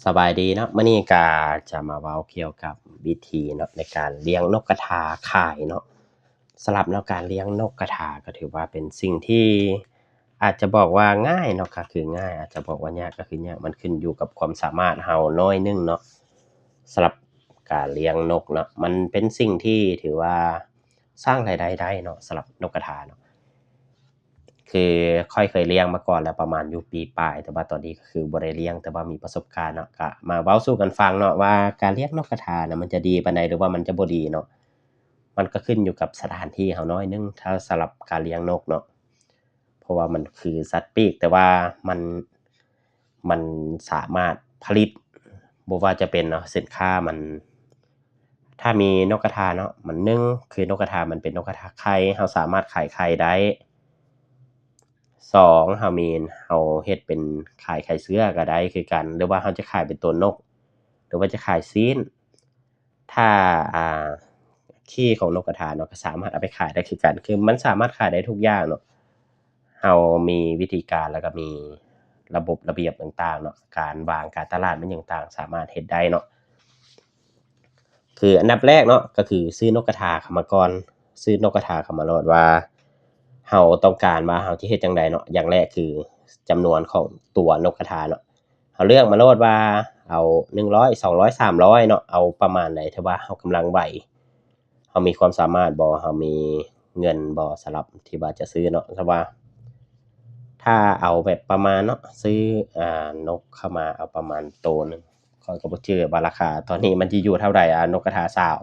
ສະບາຍດີເນາະ, ມື້ນີ້ກະຈະມາເວົ້າກ່ຽວກັບວິທີເນາະ ໃນການລ້ຽງນົກກະທາຂາຍເນາະ. ສຳລັບເນາະ ການລ້ຽງນົກກະທາກໍຖືວ່າເປັນສິ່ງທີ່ອາດຈະບອກວ່າງ່າຍເນາະ ກໍຄືງ່າຍ, ອາດຈະບອກວ່າຍາກກໍຄືຍາກ, ມັນຂຶ້ນຢູ່ກັບຄວາມສາມາດເຮົາໜ້ອຍໜຶ່ງເນາະ. ສຳລັບການລ້ຽງນົກເນາະ ມັນເປັນສິ່ງທີ່ຖືວ່າສ້າງລາຍໄດ້ໄດ້ເນາະ ສຳລັບນົກກະທາເນາະ. ຄືຂ້ອຍເຄີຍລ້ຽງມາກ່ອນແລ້ວ ປະມານຢູ່ປີປາຍ, ແຕ່ວ່າຕອນນີ້ກໍຄືບໍ່ໄດ້ລ້ຽງ ແຕ່ວ່າມີປະສົບການເນາະ. ກະມາເວົ້າສູ່ກັນຟັງເນາະ ວ່າການລ້ຽງນົກກະທານະ ມັນຈະດີປານໃດ ຫຼືວ່າມັນຈະບໍ່ດີເນາະ. ມັນກໍຂຶ້ນຢູ່ກັບສະຖານທີ່ເຮົາໜ້ອຍໜຶ່ງ ຖ້າສຳລັບການລ້ຽງນົກເນາະ, ເພາະວ່າມັນຄືສັດປີກ ແຕ່ວ່າມັນ ມັນສາມາດຜະລິດ ບໍ່ວ່າຈະເປັນເນາະ ສິນຄ້າມັນ ຖ້າມີນົກກະທາເນາະ ມັນ ໜຶ່ງ ຄືນົກກະທາມັນເປັນນົກກະທາໄຂ່ ເຮົາສາມາດຂາຍໄຂ່ໄດ້. ສອງ ເຮົາມີ ເຮົາເຮັດເປັນຂາຍໄຂ່ເຊື້ອກໍໄດ້ຄືກັນ ຫຼືວ່າເຮົາຈະຂາຍເປັນຕົວນົກ ຫຼືວ່າຈະຂາຍຊີ້ນ. ຖ້າ ອ່າ ຂີ້ຂອງນົກກະທາເນາະ ກໍສາມາດເອົາໄປຂາຍໄດ້ຄືກັນ, ຄືມັນສາມາດຂາຍໄດ້ທຸກຢ່າງເນາະ. ເຮົາມີວິທີການ ແລ້ວກໍມີລະບົບລະບຽບຕ່າງໆເນາະ, ການວາງການຕະຫຼາດມັນຫຍັງຕ່າງ ສາມາດເຮັດໄດ້ເນາະ. ຄືອັນດັບແລກເນາະ ກໍຄືຊື້ນົກກະທາເຂົ້າມາກ່ອນ, ຊື້ນົກກະທາເຂົ້າມາໂລດວ່າ ເຮົາຕ້ອງການວ່າເຮົາຈະເຮັດຈັ່ງໃດເນາະ. ຢ່າງແລກຄືຈຳນວນຂອງຕົວນົກກະທາເນາະ, ເຮົາເລືອກມາໂລດວ່າເອົາໜຶ່ງຮ້ອຍ ສອງຮ້ອຍ ສາມຮ້ອຍເນາະ, ເອົາປະມານໃດ ຖ້າວ່າເຮົາກຳລັງໄຫວ ເຮົາມີຄວາມສາມາດບໍ່ ເຮົາມີເງິນບໍ່ ສຳລັບທີ່ວ່າຈະຊື້ເນາະ. ຖ້າວ່າ ຖ້າເອົາແບບປະມານເນາະ ຊື້ ອ່າ ນົກເຂົ້າມາເອົາປະມານໂຕໜຶ່ງ, ຂ້ອຍກໍບໍ່ຈື່ວ່າລາຄາຕອນນີ້ມັນຊິຢູ່ເທົ່າໃດ. ອ່າ ນົກກະທາສາວ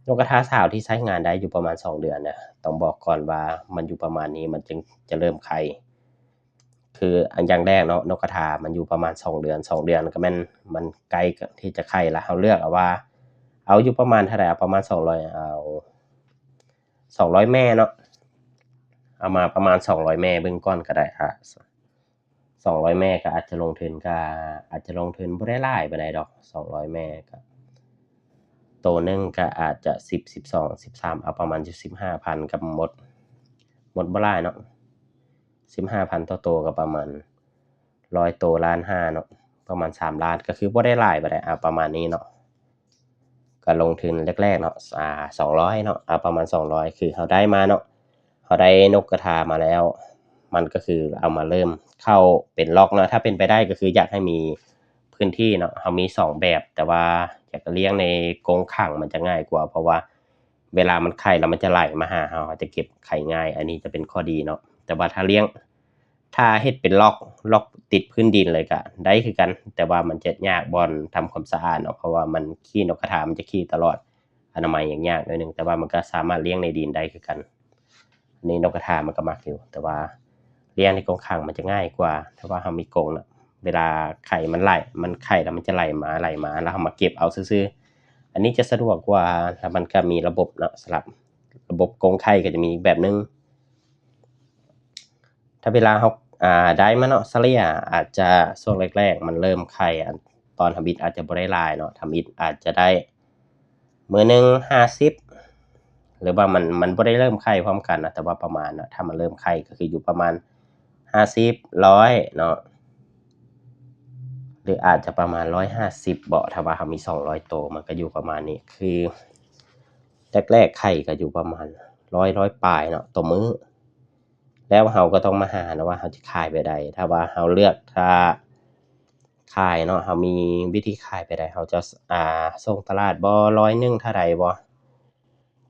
ນົກກະທາສາວທີ່ໃຊ້ງານໄດ້ຢູ່ປະມານສອງເດືອນນະ, ຕ້ອງບອກກ່ອນວ່າມັນຢູ່ປະມານນີ້ ມັນຈຶ່ງຈະເລີ່ມໄຂ່. ຄືອັນຢ່າງແລກເນາະ ນົກກະທາມັນຢູ່ປະມານສອງເດືອນ, ສອງເດືອນກໍແມ່ນມັນໃກ້ທີ່ຈະໄຂ່ລະ. ເຮົາເລືອກເອົາວ່າ ເອົາຢູ່ປະມານເທົ່າໃດ, ເອົາປະມານສອງຮ້ອຍ ເອົາສອງຮ້ອຍແມ່ເນາະ, ເອົາມາປະມານສອງຮ້ອຍແມ່ເບິ່ງກ່ອນກໍໄດ້. ອາ ສອງຮ້ອຍແມ່ກໍອາດຈະລົງທຶນ ກໍອາດຈະລົງທຶນບໍ່ໄດ້ຫຼາຍປານໃດດອກ, ສອງຮ້ອຍແມ່ກໍ ໂຕໜຶ່ງກໍອາດຈະສິບ ສິບສອງ ສິບສາມ ເອົາປະມານຢູ່ສິບຫ້າພັນກໍໝົດ, ໝົດບໍ່ຫຼາຍເນາະ. ສິບຫ້າພັນຕໍ່ໂຕກໍປະມານຮ້ອຍໂຕ ລ້ານຫ້າເນາະ, ປະມານສາມລ້ານ ກໍຄືບໍ່ໄດ້ຫຼາຍປານໃດ. ອາ ປະມານນີ້ເນາະ, ກໍລົງທຶນແລກໆເນາະ ອາ ສອງຮ້ອຍເນາະ, ອາ ປະມານສອງຮ້ອຍ ຄືເຮົາໄດ້ມາເນາະ, ເຮົາໄດ້ນົກກະທາມາແລ້ວ ມັນກໍຄືເອົາມາເລີ່ມເຂົ້າເປັນລັອກເນາະ. ຖ້າເປັນໄປໄດ້ກໍຄືຢາກໃຫ້ມີພື້ນທີ່ເນາະ, ເຮົາມີສອງແບບ, ແຕ່ວ່າຢາກລ້ຽງໃນກົງຂັງມັນຈະງ່າຍກວ່າ, ເພາະວ່າ ເວລາມັນໄຂ່ແລ້ວມັນຈະໄຫຼມາຫາເຮົາ, ເຮົາຈະເກັບໄຂ່ງ່າຍ, ອັນນີ້ຈະເປັນຂໍ້ດີເນາະ. ແຕ່ວ່າຖ້າລ້ຽງ ຖ້າເຮັດເປັນລັອກ ລັອກຕິດພື້ນດິນເລີຍກະໄດ້ຄືກັນ, ແຕ່ວ່າມັນຈະຍາກບ່ອນທຳຄວາມສະອາດເນາະ, ເພາະວ່າມັນ ຂີ້ນົກກະທາມັນຈະຂີ້ຕະຫຼອດ, ອະນາໄມຍາກໆໜ້ອຍໜຶ່ງ, ແຕ່ວ່າມັນກໍສາມາດລ້ຽງໃນດິນໄດ້ຄືກັນ. ອັນນີ້ນົກກະທາມັນກໍມັກຢູ່, ແຕ່ວ່າລ້ຽງໃນກົງຂັງມັນຈະງ່າຍກວ່າ. ຖ້າວ່າເຮົາມີກົງນະ ເວລາໄຂ່ມັນໄຫຼ ມັນໄຂ່ແລ້ວມັນຈະໄຫຼມາ ໄຫຼມາ ແລ້ວເຮົາມາເກັບເອົາຊື່ໆ, ອັນນີ້ຈະສະດວກກວ່າ ແລ້ວມັນກໍມີລະບົບເນາະ, ສຳລັບລະບົບກົງໄຂ່ກໍຈະມີອີກແບບໜຶ່ງ. ຖ້າເວລາເຮົາ ອ່າ ໄດ້ມາເນາະ ສະເລ່ຍອາດຈະຊ່ວງແລກໆ ມັນເລີ່ມໄຂ່ ອັນ ຕອນທຳອິດອາດຈະບໍ່ໄດ້ຫຼາຍເນາະ, ທຳອິດອາດຈະໄດ້ມື້ໜຶ່ງຫ້າສິບ ຫຼືວ່າມັນ ມັນບໍ່ໄດ້ເລີ່ມໄຂ່ພ້ອມກັນນະ, ແຕ່ວ່າປະມານນະ ຖ້າມັນເລີ່ມໄຂ່ກໍຄືຢູ່ປະມານຫ້າສິບ ຮ້ອຍເນາະ, ຫຼືອາດຈະປະມານຮ້ອຍຫ້າສິບເບາະ, ຖ້າວ່າເຮົາມີສອງຮ້ອຍໂຕ ມັນກໍຢູ່ປະມານນີ້. ຄືແລກໆໄຂ່ກໍຢູ່ປະມານຮ້ອຍ ຮ້ອຍປາຍເນາະຕໍ່ມື້. ແລ້ວເຮົາກໍຕ້ອງມາຫາເນາະວ່າເຮົາຈະຂາຍແບບໃດ. ຖ້າວ່າເຮົາເລືອກ ຖ້າຂາຍເນາະ ເຮົາມີວິທີຂາຍແບບໃດ, ເຮົາຈະ ອ່າ ສົ່ງຕະຫຼາດບໍ່ ຮ້ອຍໜຶ່ງເທົ່າໃດບໍ່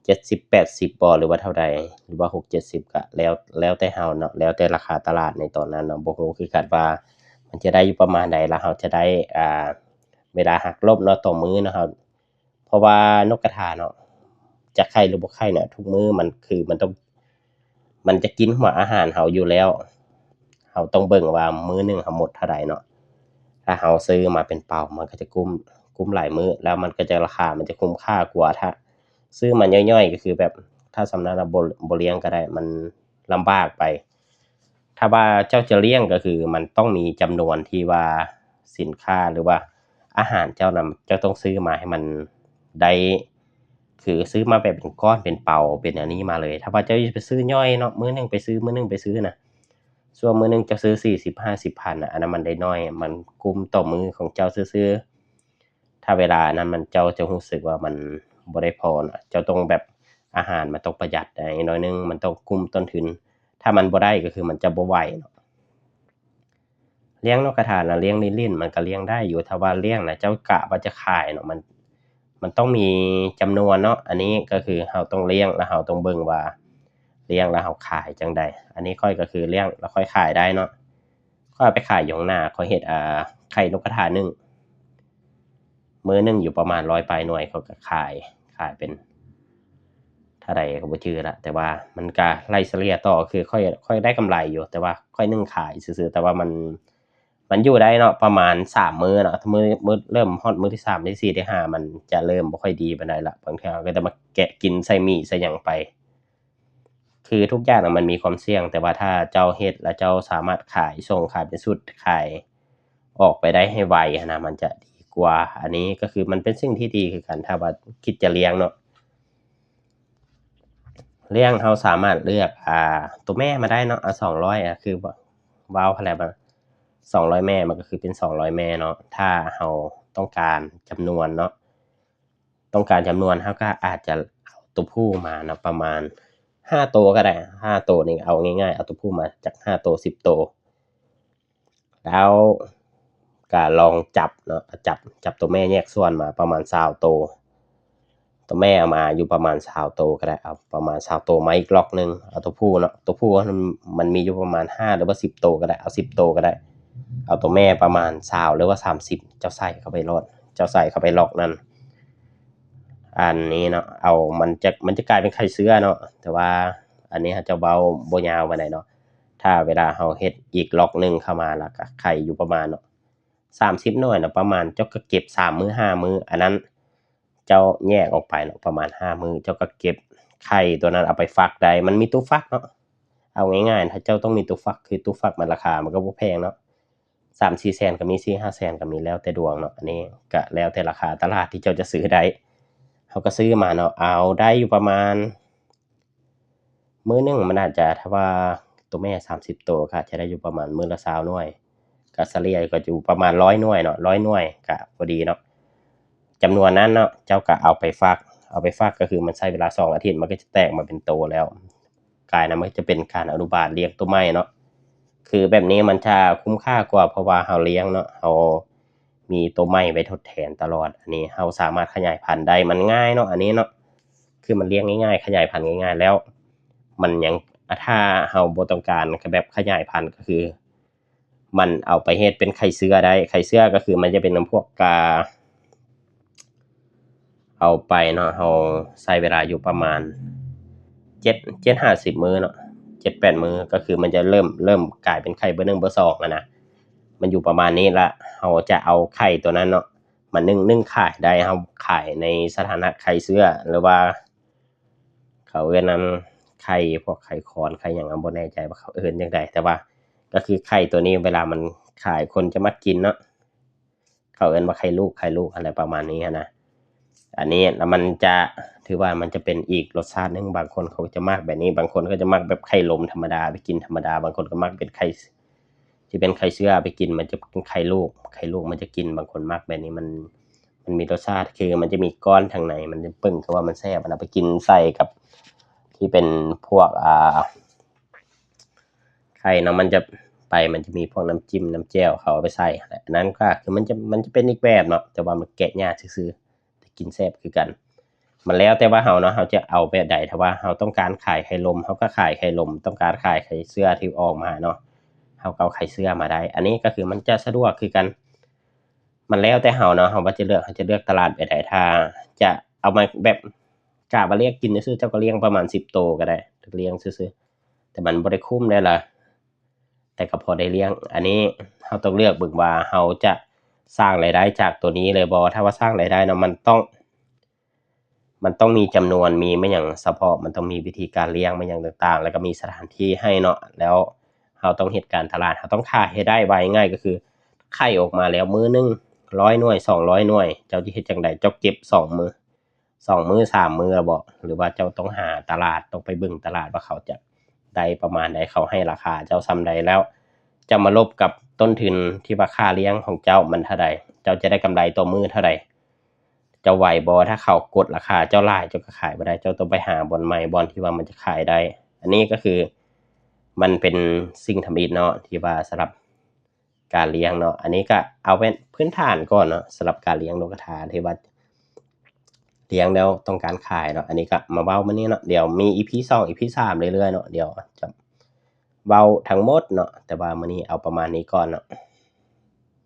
ເຈັດສິບ ແປດສິບບໍ່ ຫຼືວ່າເທົ່າໃດ ຫຼືວ່າຫົກເຈັດສິບ ກະແລ້ວ ແລ້ວແຕ່ເຮົາເນາະ, ແລ້ວແຕ່ລາຄາຕະຫຼາດໃນຕອນນັ້ນເນາະ. ບໍ່ຮູ້ຄືກັນວ່າມັນຈະໄດ້ຢູ່ປະມານໃດ ແລ້ວເຮົາຈະໄດ້ ອ່າ ເວລາຫັກລົບເນາະ ຕໍ່ມື້ເນາະ ເຮົາ ເພາະວ່ານົກກະທາເນາະ ຈະໄຂ່ຫຼືບໍ່ໄຂ່ເນາະ ທຸກມື້ມັນ ຄືມັນຕ້ອງ ມັນຈະກິນຫົວອາຫານເຮົາຢູ່ແລ້ວ. ເຮົາຕ້ອງເບິ່ງວ່າມື້ໜຶ່ງເຮົາໝົດເທົ່າໃດເນາະ. ຖ້າເຮົາຊື້ມາເປັນເປົາ ມັນກໍຈະກຸ້ມ ກຸ້ມຫຼາຍມື້ ແລ້ວມັນກໍຈະ ລາຄາມັນຈະຄຸ້ມຄ່າກວ່າ. ຖ້າຊື້ມາຍ່ອຍໆ ກໍຄືແບບ ຖ້າສ່ຳນັ້ນນະ ບໍ່ ບໍ່ລ້ຽງກໍໄດ້ ມັນລຳບາກໄປ. ຖ້າວ່າເຈົ້າຈະລ້ຽງ ກໍຄືມັນຕ້ອງມີຈຳນວນທີ່ວ່າສິນຄ້າ ຫຼືວ່າອາຫານເຈົ້ານຳ ເຈົ້າຕ້ອງຊື້ມາໃຫ້ມັນໄດ້ ຄືຊື້ມາແບບເປັນກ້ອນເປັນເປົາເປັນອັນນີ້ມາເລີຍ. ຖ້າວ່າເຈົ້າໄປຊື້ຍ່ອຍເນາະ ມື້ໜຶ່ງໄປຊື້ ມື້ໜຶ່ງໄປຊື້ນະ ຊ່ວງມື້ໜຶ່ງເຈົ້າຊື້ສີ່ສິບ ຫ້າສິບພັນນະ ອັນນັ້ນມັນໄດ້ໜ້ອຍ ມັນກຸ້ມຕໍ່ມື້ຂອງເຈົ້າຊື່ໆ. ຖ້າເວລາອັນນັ້ນມັນ ເຈົ້າຈະຮູ້ສຶກວ່າມັນບໍ່ໄດ້ພໍນະ ເຈົ້າຕ້ອງແບບ ອາຫານມັນຕ້ອງປະຢັດແດ່ໜ້ອຍໜຶ່ງ ມັນຕ້ອງກຸ້ມຕົ້ນທຶນ ຖ້າມັນບໍ່ໄດ້ກໍຄືມັນຈະບໍ່ໄຫວເນາະ. ລ້ຽງນົກກະທານະ ລ້ຽງຫຼິ້ນໆ ມັນກໍລ້ຽງໄດ້ຢູ່ ຖ້າວ່າລ້ຽງນະ ເຈົ້າກະວ່າຈະຂາຍເນາະ ມັນ ມັນຕ້ອງມີຈຳນວນເນາະ ອັນນີ້ກໍຄືເຮົາຕ້ອງລ້ຽງ ແລ້ວເຮົາຕ້ອງເບິ່ງວ່າລ້ຽງແລ້ວເຮົາຂາຍຈັ່ງໃດ. ອັນນີ້ຂ້ອຍກໍຄືລ້ຽງແລ້ວຂ້ອຍຂາຍໄດ້ເນາະ ຂ້ອຍເອົາໄປຂາຍຢູ່ຂ້າງໜ້າ ຂ້ອຍເຮັດ ອ່າ ໄຂ່ນົກກະທາໜຶ້ງ ມື້ໜຶ່ງຢູ່ປະມານຮ້ອຍປາຍໜ່ວຍ ຂ້ອຍກໍຂາຍ ຂາຍເປັນເທົ່າໃດກໍບໍ່ຈື່ລະ ແຕ່ວ່າມັນກໍໄລ່ສະເລ່ຍຕໍ່ ຄືຂ້ອຍ ຂ້ອຍໄດ້ກຳໄລຢູ່ ແຕ່ວ່າຂ້ອຍໜຶ້ງຂາຍຊື່ໆ ແຕ່ວ່າມັນ ມັນຢູ່ໄດ້ເນາະ ປະມານສາມມື້ເນາະ ມື້ ມື້ເລີ່ມຮອດມື້ທີສາມ ທີສີ່ ທີຫ້າ ມັນຈະເລີ່ມບໍ່ຄ່ອຍດີປານໃດລະ ບາງເທື່ອເຮົາກໍຈະມາແກະກິນໃສ່ໝີ່ໃສ່ຫຍັງໄປ ຄືທຸກຢ່າງນະມັນມີຄວາມສ່ຽງ ແຕ່ວ່າຖ້າເຈົ້າເຮັດແລ້ວເຈົ້າສາມາດຂາຍ ສົ່ງຂາຍເປັນຊຸດ ຂາຍອອກໄປໄດ້ໃຫ້ໄວຫັ້ນນະ ມັນຈະດີກວ່າ. ອັນນີ້ກໍຄືມັນເປັນສິ່ງທີ່ດີຄືກັນ ຖ້າວ່າຄິດຈະລ້ຽງເນາະ ລ້ຽງເຮົາສາມາດເລືອກ ອ່າ ຕົວແມ່ມາໄດ້ເນາະ ເອົາສອງຮ້ອຍ ອ່າ ຄື ເວົ້າຫັ້ນແຫຼະ ສອງຮ້ອຍແມ່ ມັນກໍຄືເປັນສອງຮ້ອຍແມ່ເນາະ ຖ້າເຮົາຕ້ອງການຈຳນວນເນາະ ຕ້ອງການຈຳນວນ ເຮົາກໍອາດຈະເອົາຕົວຜູ້ມາເນາະ ປະມານຫ້າໂຕກໍໄດ້ ຫ້າໂຕນີ້ເອົາງ່າຍໆ ເອົາຕົວຜູ້ມາຈັກຫ້າໂຕ ສິບໂຕ ແລ້ວກໍລອງຈັບເນາະ ຈັບ ຈັບຕົວແມ່ແຍກສ່ວນມາປະມານຊາວໂຕ ຕົວແມ່ເອົາມາຢູ່ປະມານຊາວໂຕກໍໄດ້ ເອົາປະມານຊາວໂຕມາອີກລັອກໜຶ່ງ ເອົາຕົວຜູ້ເນາະ ຕົວຜູ້ມັນມີຢູ່ປະມານຫ້າ ຫຼືວ່າສິບໂຕກໍໄດ້ ເອົາສິບໂຕກໍໄດ້ ເອົາຕົວແມ່ປະມານຊາວ ຫຼືວ່າສາມສິບ ເຈົ້າໃສ່ເຂົ້າໄປໂລດ ເຈົ້າໃສ່ເຂົ້າໄປລັອກນັ້ນ ອັນນີ້ເນາະ ເອົາ ມັນຈະ ມັນຈະກາຍເປັນໄຂ່ເຊື້ອເນາະ ແຕ່ວ່າອັນນີ້ເຮົາຈະເວົ້າບໍ່ຍາວປານໃດເນາະ ຖ້າເວລາເຮົາເຮັດອີກລັອກໜຶ່ງເຂົ້າມາ ແລ້ວກໍໄຂ່ຢູ່ປະມານເນາະ ສາມສິບໜ່ວຍເນາະ ປະມານເຈົ້າກໍເກັບສາມມື້ຫ້າມື້ ອັນນັ້ນເຈົ້າແຍກອອກໄປເນາະ ປະມານຫ້າມື້ ເຈົ້າກໍເກັບໄຂ່ຕົວນັ້ນເອົາໄປຟັກໄດ້ ມັນມີຕູ້ຟັກເນາະ ເອົາງ່າຍໆ ຖ້າເຈົ້າຕ້ອງມີຕູ້ຟັກ ຄືຕູ້ຟັກມັນລາຄາມັນກໍບໍ່ແພງເນາະ ສາມສີ່ແສນກໍມີ ສີ່ຫ້າແສນກໍມີ ແລ້ວແຕ່ດວງເນາະ ອັນນີ້ກໍແລ້ວແຕ່ລາຄາຕະຫຼາດທີ່ເຈົ້າຈະຊື້ໄດ້ ເຮົາກໍຊື້ມາເນາະ ເອົາໄດ້ຢູ່ປະມານ ມື້ໜຶ່ງມັນອາດຈະ ຖ້າວ່າຕົວແມ່ສາມສິບໂຕ ກໍອາດຈະໄດ້ຢູ່ປະມານມື້ລະຊາວໜ່ວຍ ກໍສະເລ່ຍກໍຢູ່ປະມານຮ້ອຍໜ່ວຍເນາະ ຮ້ອຍໜ່ວຍກໍພໍດີເນາະ ຈຳນວນນັ້ນເນາະ ເຈົ້າກໍເອົາໄປຟັກ ເອົາໄປຟັກກໍຄືມັນໃຊ້ເວລາສອງອາທິດ ມັນກໍຈະແຕກມາເປັນໂຕແລ້ວ ກາຍນະ ມັນຈະເປັນການອະນຸບານລ້ຽງໂຕໃໝ່ເນາະ ຄືແບບນີ້ມັນຈະຄຸ້ມຄ່າກວ່າ ເພາະວ່າເຮົາລ້ຽງເນາະ ເຮົາ ມີໂຕໃໝ່ໄວ້ທົດແທນຕະຫຼອດ ອັນນີ້ເຮົາສາມາດຂະຫຍາຍພັນໄດ້ ມັນງ່າຍເນາະ ອັນນີ້ເນາະ ຄືມັນລ້ຽງງ່າຍໆ ຂະຫຍາຍພັນງ່າຍໆ ແລ້ວມັນຍັງ ອາ ຖ້າເຮົາບໍ່ຕ້ອງການແບບຂະຫຍາຍພັນ ກໍຄືມັນເອົາໄປເຮັດເປັນໄຂ່ເຊື້ອໄດ້ ໄຂ່ເຊື້ອກໍຄືມັນຈະເປັນນຳພວກກາ ເອົາໄປເນາະ ເຮົາໃຊ້ເວລາຢູ່ປະມານເຈັດ ເຈັດຫາສິບມື້ເນາະ ເຈັດແປດມື້ ກໍຄືມັນຈະເລີ່ມ ເລີ່ມກາຍເປັນໄຂ່ເບີໜຶ່ງເບີສອງຫັ້ນນະ ມັນຢູ່ປະມານນີ້ລະ ເຮົາຈະເອົາໄຂ່ຕົວນັ້ນເນາະ ມາໜຶ້ງ ໜຶ້ງຂາຍໄດ້ ເຮົາຂາຍໃນສະຖານະໄຂ່ເຊື້ອ ຫຼືວ່າເຂົາເອີ້ນນຳໄຂ່ ພວກໄຂ່ຄອນ ໄຂ່ຫຍັງ ເຮົາບໍ່ແນ່ໃຈວ່າເຂົາເອີ້ນຈັ່ງໃດ ແຕ່ວ່າກໍຄືໄຂ່ຕົວນີ້ເວລາມັນຂາຍ ຄົນຈະມັກກິນເນາະ ເຂົາເອີ້ນວ່າໄຂ່ລູກ ໄຂ່ລູກ ອະໄລປະມານນີ້ຫັ້ນນະ ອັນນີ້ລະມັນຈະ ຖືວ່າມັນຈະເປັນອີກລົດຊາດໜຶ່ງ ບາງຄົນເຂົາຈະມັກແບບນີ້ ບາງຄົນກໍຈະມັກແບບໄຂ່ລົມທຳມະດາ ໄປກິນທຳມະດາ ບາງຄົນກໍມັກເປັນໄຂ່ ທີ່ເປັນໄຂ່ເຊື້ອ ໄປກິນມັນຈະເປັນໄຂ່ລູກ ໄຂ່ລູກມັນຈະກິນ ບາງຄົນມັກແບບນີ້ ມັນ ມັນມີລົດຊາດ ຄືມັນຈະມີກ້ອນທາງໃນ ມັນຈະປຶ້ງ ຄືວ່າມັນແຊບຫັ້ນນະ ໄປກິນໃສ່ກັບທີ່ເປັນພວກ ອ່າ ໄຂ່ເນາະ ມັນຈະ ໄປ ມັນຈະມີພວກນ້ຳຈິ້ມ ນ້ຳແຈ່ວ ເຂົາເອົາໄປໃສ່ຫັ້ນແຫຼະ ອັນນັ້ນກໍຄືມັນຈະ ມັນຈະເປັນອີກແບບເນາະ ແຕ່ວ່າມັນແກະຍາກຊື່ໆ ແຕ່ກິນແຊບຄືກັນ ມັນແລ້ວແຕ່ວ່າເຮົາເນາະ ເຮົາຈະເອົາແບບໃດ ຖ້າວ່າເຮົາຕ້ອງການຂາຍໄຂ່ລົມ ເຮົາກໍຂາຍໄຂ່ລົມ ຕ້ອງການຂາຍໄຂ່ເຊື້ອທີ່ອອກມາເນາະ ເຮົາກໍເອົາໄຂ່ເຊື້ອມາໄດ້ ອັນນີ້ກໍຄືມັນຈະສະດວກຄືກັນ ມັນແລ້ວແຕ່ເຮົາເນາະ ເຮົາວ່າຈະເລືອກ ເຮົາຈະເລືອກຕະຫຼາດແບບໃດ ຖ້າຈະເອົາມາແບບ ກະວ່າລ້ຽງກິນຊື່ໆ ເຈົ້າກໍລ້ຽງປະມານສິບໂຕກໍໄດ້ ລ້ຽງຊື່ໆ ແຕ່ມັນບໍ່ໄດ້ຄຸ້ມໄດ໋ລະ ແຕ່ກໍພໍໄດ້ລ້ຽງ ອັນນີ້ເຮົາຕ້ອງເລືອກເບິ່ງວ່າເຮົາຈະສ້າງລາຍໄດ້ຈາກໂຕນີ້ເລີຍບໍ່ ຖ້າວ່າສ້າງລາຍໄດ້ເນາະ ມັນຕ້ອງ ມັນຕ້ອງມີຈຳນວນ ມີແມ່ນຫຍັງສະເພາະ ມັນຕ້ອງມີວິທີການລ້ຽງ ແມ່ນຫຍັງຕ່າງໆ ແລ້ວກໍມີສະຖານທີ່ໃຫ້ເນາະ ແລ້ວເຮົາຕ້ອງເຮັດການຕະຫຼາດ ເຮົາຕ້ອງຂາຍໃຫ້ໄດ້ ເວົ້າງ່າຍໆ ກໍຄືໄຂ່ອອກມາແລ້ວ ມື້ໜຶ່ງຮ້ອຍໜ່ວຍ ສອງຮ້ອຍໜ່ວຍ ເຈົ້າຈະເຮັດຈັ່ງໃດ ເຈົ້າເກັບສອງມື້ ສອງມື້ ສາມມື້ລະບໍ ຫຼືວ່າເຈົ້າຕ້ອງຫາຕະຫຼາດ ຕ້ອງໄປເບິ່ງຕະຫຼາດວ່າເຂົາຈະ ໄດ້ປະມານໃດ ເຂົາໃຫ້ລາຄາເຈົ້າສ່ຳໃດ ແລ້ວເຈົ້າມາລົບກັບຕົ້ນທຶນທີ່ວ່າຄ່າລ້ຽງຂອງເຈົ້າມັນເທົ່າໃດ ເຈົ້າຈະໄດ້ກຳໄລຕໍ່ມື້ເທົ່າໃດ ເຈົ້າໄຫວບໍ່? ຖ້າເຂົາກົດລາຄາເຈົ້າຫຼາຍ ເຈົ້າກໍຂາຍບໍ່ໄດ້ ເຈົ້າຕ້ອງໄປຫາບ່ອນໃໝ່ ບ່ອນທີ່ວ່າມັນຈະຂາຍໄດ້. ອັນນີ້ກໍຄືມັນເປັນສິ່ງທຳອິດເນາະ ທີ່ວ່າສຳລັບການລ້ຽງເນາະ. ອັນນີ້ກໍເອົາເປັນພື້ນຖານກ່ອນເນາະ ສຳລັບການລ້ຽງນົກກະທາທີ່ວ່າລ້ຽງແລ້ວຕ້ອງການຂາຍເນາະ. ອັນນີ້ກໍມາເວົ້າມື້ນີ້ເນາະ ດຽວມີອີພີສອງ ອີພີສາມເລື້ອຍໆເນາະ ດຽວຈະເວົ້າທັງໝົດເນາະ ແຕ່ວ່າມື້ນີ້ເອົາປະມານນີ້ກ່ອນເນາະ.